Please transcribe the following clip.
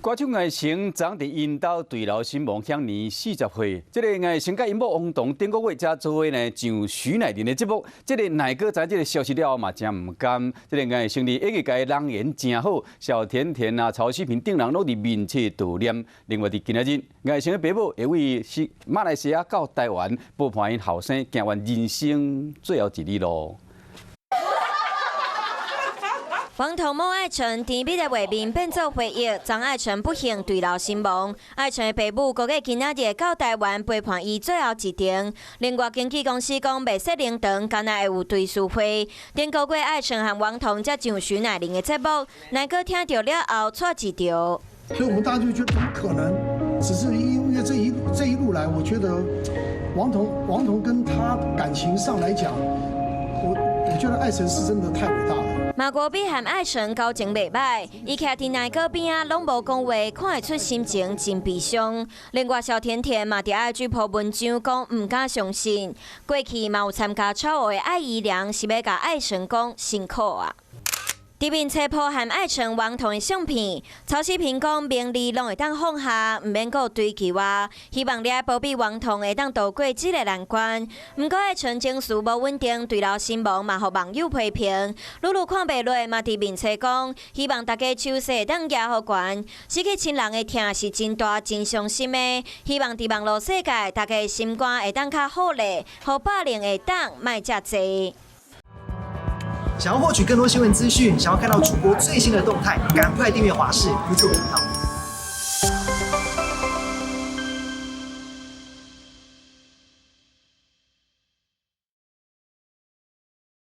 歌手艾成昨佇𪜶兜墜樓身亡，享年40歲。這个艾成佮𪜶某王彤頂個月才做伙呢上徐乃麟的節目。這个乃哥知這个消息了後嘛，誠毋甘。這个艾成佇演藝界人緣誠好，小甜甜啊、曹希平等人攏佇面冊悼念。另外佇今仔日，艾成的爸母會為是馬來西亞到台灣陪伴𪜶後生行完人生最後一里路。王彤某艾成甜蜜的畫面變做回憶，張艾成不幸墜樓身亡。艾成的爸母估計今仔日到台灣陪伴伊最後一程。另外，經紀公司講袂設靈堂，干焦會有追思會。頂個月艾成和王彤才上徐乃麟的節目，乃哥聽著了後挫一著。所以我們大家就覺得怎麼可能？只是因為這一路來，我覺得王彤跟他感情上來講，我覺得艾成是真的太偉大了。馬國比和艾成交情袂䆀，伊徛佇乃哥邊仔攏無講話，看會出心情真悲傷。另外，蕭甜甜嘛佇 IG 鋪文章講毋敢相信，過去嘛有參加超偶的艾怡良是欲共艾成講辛苦啊。佇面冊鋪和艾成、王彤的相片，曹希平講名利攏會當放下，毋免閣追求啊。希望你愛保庇王彤會當渡過這个難關。毋過艾成情緒無穩定，墜樓身亡嘛，予網友批評。露露看袂落嘛，佇面冊講，希望大家手勢會當舉予懸。失去親人的疼是真大、真傷心的。希望佇網路世界，大家心肝會當較好咧，予霸凌會當莫遮濟。想要獲取更多新聞資訊，想要看到主播最新的動態，趕快訂閱華視 YouTube 頻道。